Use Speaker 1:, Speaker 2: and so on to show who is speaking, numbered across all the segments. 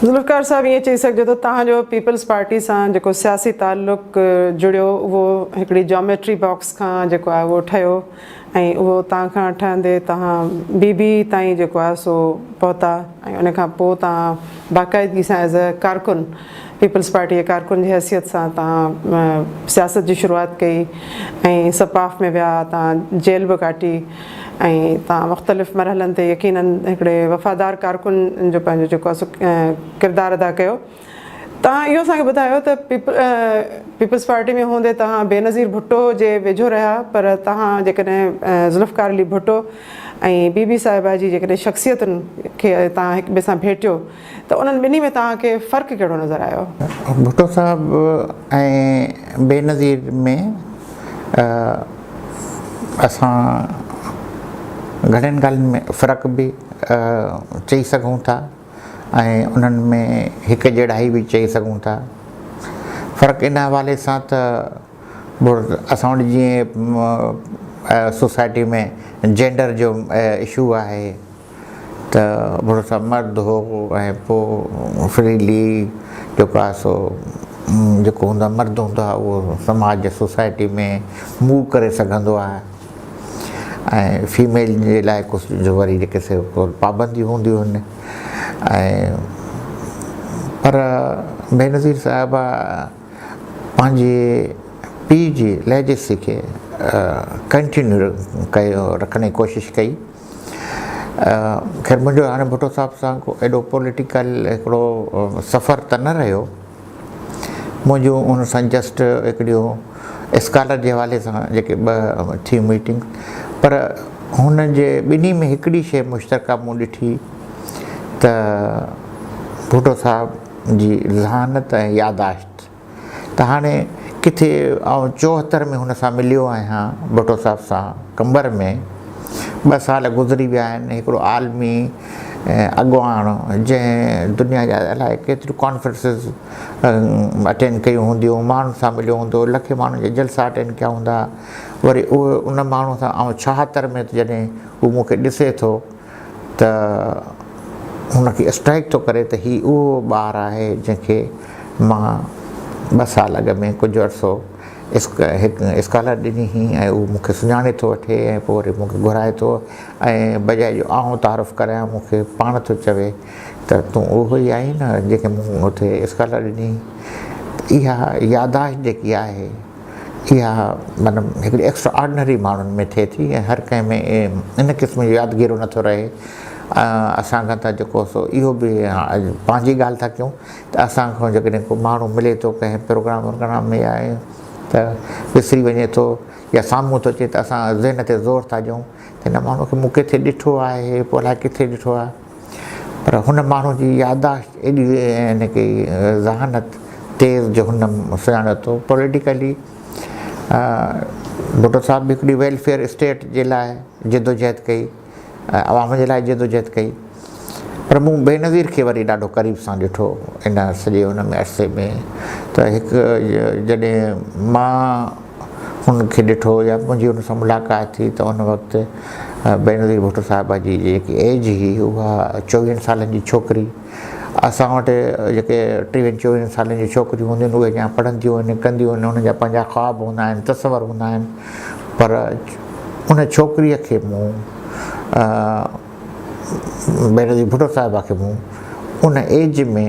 Speaker 1: ذوالفقار صاحب ائين چئي سگهجي ٿو توهان جو پيپلز پارٽي سان جيڪو سياسي تعلق جڙيو اهو هڪڙي جاميٽري باڪس کان جيڪو آهي اهو ٺهيو ۽ اهو اتان کان ٺهندي توهان بي بي تائين جيڪو آهي سو پهتا ۽ ان کان پوء توهان باقاعدگي سان ايز اي ڪارڪن پيپلز پارٽي جي ڪارڪن جي حيثيت سان توهان سياست جي شروعات ڪئي ۽ سپاف ۾ ويا توهان جيل به ڪاٽي ۽ توهان مختلف مرحلن تي يقينن هڪڙي وفادار ڪارڪن جو پنهنجو جيڪو آهي سو ڪردار ادا ڪيو. توهان اهو اسان کي ٻڌايو ته پيپلز پارٽي ۾ هوندي توهان بينظير ڀٽو جي ويجهو رهيا پر توهان جيڪڏهن ذوالفقار علي ڀٽو ۽ بي بي صاحبه جي جيڪڏهن شخصيتن کي توهان هڪ ٻئي سان ڀيٽيو ته انهن ٻنهي ۾ توهان کي فرق ڪهڙو نظر آيو؟
Speaker 2: ڀٽو صاحب ۽ بينظير ۾ اسان گهڻين ڳالهين ۾ فرق به چئي سگهون ٿا ۽ انهن ۾ هڪ جهڙائي به چئي سگهون ٿا. فرق ان حوالي سان ته اسان وٽ جيئن سوسائٽي ۾ جينڊر جو اشو آهي ته ڀٽو صاحب مرد هو ۽ پوء فريلي جيڪو آهي سو جيڪو هوندو آهي مرد هوندو آهي اهو سماج سوسائٽي ۾ موو ڪري سگهندو آهي ۽ فيميل جي لاء ڪجهه وري جيڪي سي پابنديون هونديون آهن ۽ پر بينظير صاحبه پنهنجي پيء جي ليجسي کي ڪنٽينيو ڪيو رکڻ جي ڪوشش ڪئي خير منهنجو هاڻي ڀٽو صاحب سان ڪو ايڏو پوليٽيڪل هڪڙو سفر ته نه رهيو منهنجون ان سان جسٽ هڪڙيون اسڪالر جي حوالي سان جيڪي ٻه ٿيون ميٽنگ پر هن جي ٻنهي ۾ هڪڙي شيء مشترڪه مون ڏٺي ته ڀٽو صاحب جي ذهانت ۽ ياداشت ته هاڻي ڪٿي آئون 74 ۾ هن سان مليو آهيان ڀٽو صاحب سان قمبر ۾ ٻه سال گذري ويا آهن هڪڙو عالمي اڳواڻ جنهن دنيا جا الائي ڪيتريون ڪانفرنسز اٽينڊ ڪيون هونديون ماڻهن سان مليو هوندو لکين ماڻهن جا جلسا اٽينڊ ڪيا هوندا وري اهو ان ماڻهو سان آئون 76 ۾ جڏهن هو مون کي ڏسي ٿو ته هن کي اسٽرائيڪ ٿو ڪري ته هي اهو ٻار آهي جنهن کي مان ٻه سال اڳ ۾ ڪجهه عرصو هڪ اسڪالر ڏني هئي ۽ اهو مون کي سڃاڻي ٿو وٺي ۽ پوء وري مون کي گهرائي ٿو ۽ بجاء جو آئون تعارف ڪرايان مون کي پاڻ ٿو چوي ته تون اهو ئي آهين نه جنهن کي مون اتي اسڪالر ڏني اها ياداشت جيڪي آهي اها معنيٰ هڪڙي ايڪسٽرا آرڊنري ماڻهن ۾ ٿئي ٿي ۽ هر ڪنهن ۾ ان قسم جو يادگيرو نٿو رهي. اسان کان ته جيڪو سو اهو به پنهنجي ڳالهه ٿا ڪيون ته اسان کان جيڪڏهن ڪو ماڻهو ملي ٿو ڪنهن پروگرام ورگرام ۾ يا ائين ته وسري وڃي ٿو يا سامهون ٿو اچي ته اسان ذهن تي زور ٿا ڏيون ته هن ماڻهو کي مون ڪٿي ڏٺو آهي پوء الائي ڪٿي ڏٺو آهي. پر هن ماڻهو جي يادداشت ايڏي يعني ڪي ذهانت تيز جو هن سڃاڻيو ٿو پوليٽيڪلي ڀٽو صاحب به هڪڙي ويلفيئر اسٽيٽ جي لاء جدوجهد ڪئي عوام جي لاء جدوجهد ڪئي پر مون بينظير کي وري ڏاڍو قريب سان ڏٺو ان سڄي ان ۾ عرصي ۾ ته هڪ جڏهن مان هن کي ڏٺو يا منهنجي هن سان ملاقات ٿي ته ان وقت بينظير ڀٽو صاحبه جي جيڪي ايج هئي اها چوويهن سالن جي ڇوڪري اسان وٽ جيڪي ٽيويهن چوويهن سالن جون ڇوڪريون هونديون آهن اهي اڃا پڙهنديون آهن ڪنديون آهن انهن جا پنهنجا خواب هوندا آهن تصور هوندا آهن پر ان ڇوڪريء کي مون بينظير ڀٽو صاحبه کي مون ان ايج ۾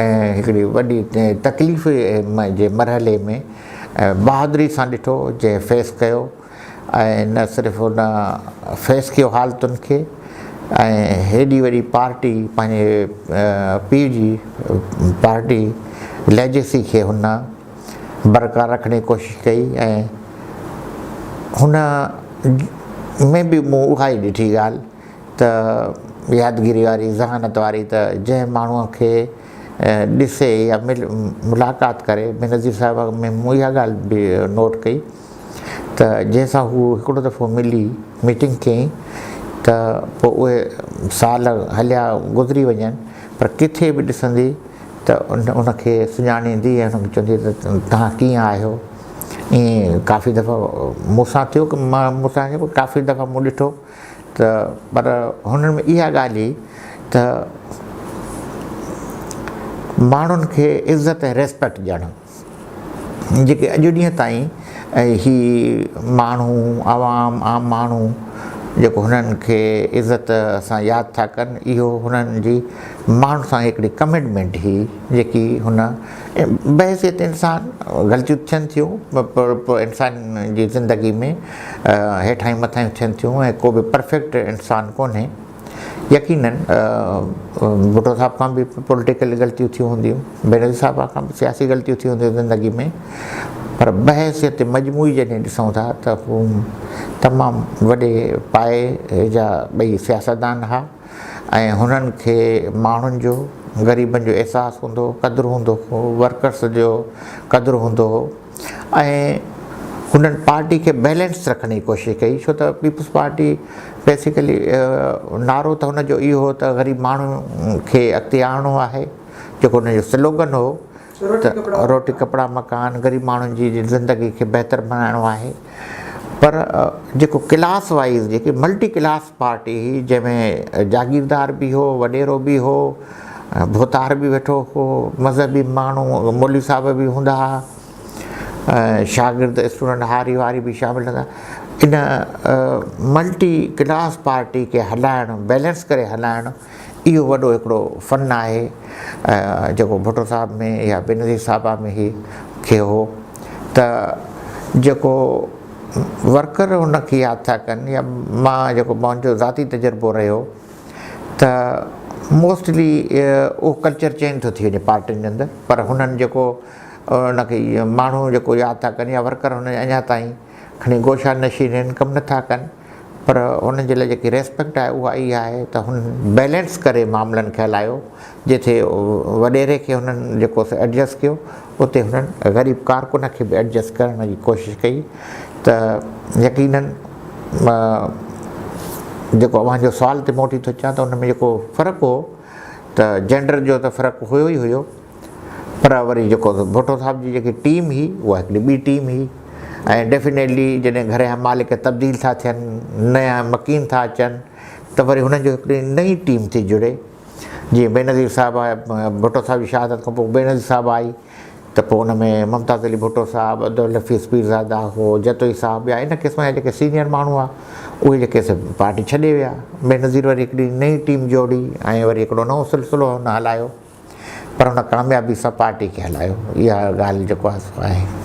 Speaker 2: ۽ هڪڙي وڏي تڪليف جي مرحلي ۾ بهادري سان ڏٺو جنهن فيس ڪيو ۽ نه صرف ان فيس ڪيو حالتن کي ۽ هيڏي وڏي پارٽي پنهنجي پيء جي پارٽي ليجسي کي هن برقرار رکڻ جي ڪوشش ڪئي ۽ هن ۾ به مون اها ئي ڏٺي ڳالهه ته يادگيري واري ذهانت واري ته جنهن ماڻهوء کي ڏسي يا ملاقات ڪري بينظير صاحب ۾ مون اها ڳالهه به نوٽ ڪئي ته جنهن سان هو هڪڙو دفعو ملي ميٽنگ ڪيائين ته پوء اهي سال هليا گذري وڃن پر ڪٿي به ڏسندي ته ان کي سڃاڻيندي ۽ ان کي چوندي ته توهان ڪيئن آهيو ائين ڪافي دفعا مون سان ٿيو ڪه مان مون سان ڪافي دفعا مون ڏٺو ته پر هنن ۾ اها ڳالهه هئي ته ماڻهن کي عزت ۽ ريسپيڪٽ ڏيڻ جيڪي اڄ ڏينهن تائين هي ماڻهو عوام عام ماڻهو جيڪو هنن کي عزت سان ياد ٿا ڪن اهو هنن جي ماڻهن سان هڪڙي ڪمٽمينٽ هئي جيڪي هن بحيثيت انسان غلطيون ٿين ٿيون پر انسان جي زندگي ۾ هيٺاهيون مٿاهيون ٿين ٿيون ۽ ڪو به پرفيڪٽ انسان ڪونهي يقينن ڀٽو صاحب کان به پوليٽيڪل غلطيون ٿيون هونديون بينظير صاحب کان به سياسي غلطيون ٿيون هونديون زندگي ۾ پر بحيثيت مجموعي جڏهن ڏسون ٿا ته هو تمام وڏي پائي جا ٻئي سياستدان ها ۽ هنن کي ماڻهن جو غريبن جو احساس هوندو هو قدر هوندو هو ورڪرس جو قدر هوندو هو ۽ هنن پارٽي کي بيلنس رکڻ جي ڪوشش ڪئي ڇو ته پيپلز پارٽي بيسيڪلي نعرو ته هن جو اهو هو ته غريب ماڻهو کي اڳتي آڻڻو آهي جيڪو هن جو سلوگن هو ته روٽي ڪپڙا مڪان غريب ماڻهن جي زندگي کي بهتر بڻائڻو آهي پر جيڪو ڪلاس وائيز جيڪي ملٽي ڪلاس پارٽي هئي جنهن ۾ جاگيردار به هو وڏيرو به هو ڀوتار به ويٺو هو مذهبي ماڻهو مولوي صاحب به هوندا هئا شاگرد اسٽوڊنٽ هاري واري به شامل هوندا ان ملٽي ڪلاس پارٽي کي هلائڻ بيلنس ڪري هلائڻ اهو وڏو هڪڙو فن آهي جيڪو ڀٽو صاحب ۾ يا بينظير صاحبه ۾ هي کي هو ته جيڪو ورڪر هن کي ياد ٿا ڪن يا مان جيڪو منهنجو ذاتي تجربو رهيو ته موسٽلي اهو ڪلچر چينج ٿو ٿي وڃي پارٽين جي اندر پر هنن جيڪو ان کي ماڻهو جيڪو ياد ٿا ڪن يا ورڪر هن اڃا تائين کڻي گوشا نشين آهن ڪم نٿا ڪن پر انهن جي لاء جيڪي ريسپيڪٽ آهي اها اها آهي ته هنن بيلنس ڪري معاملن کي هلايو جتي وڏيري کي هنن جيڪو سو ايڊجسٽ ڪيو اتي هنن غريب ڪارڪن کي به ايڊجسٽ ڪرڻ جي ڪوشش ڪئي ته يقينن جيڪو اوهان جو سوال تي موٽي ٿو اچان ته ان ۾ جيڪو فرق هو ته جينڊر جو ته فرق هيو ئي هيو پر وري جيڪو ڀٽو صاحب جي جيڪي ٽيم هئي اها هڪڙي ٻي ٽيم هئي ۽ ڊيفينيٽلي جڏهن گهر جا مالڪ تبديل ٿا ٿين نيا مڪين ٿا اچن ته وري هنن جو هڪڙي نئين ٽيم ٿي جڙي جيئن بينظير صاحب ڀٽو صاحب جي شهادت کان پوء بينظير صاحب آئي ته پوء ان ۾ ممتاز علي ڀٽو صاحب عبدالحفيظ پيرزاده هو جتوئي صاحب ٻيا ان قسم جا جيڪي سينيئر ماڻهو هئا اهي جيڪي سي پارٽي ڇڏي ويا بينظير وري هڪڙي نئين ٽيم جوڙي ۽ وري هڪڙو نئون سلسلو هن هلايو پر هن ڪاميابي سان پارٽي کي هلايو اها ڳالهه جيڪو آهي سو آهي.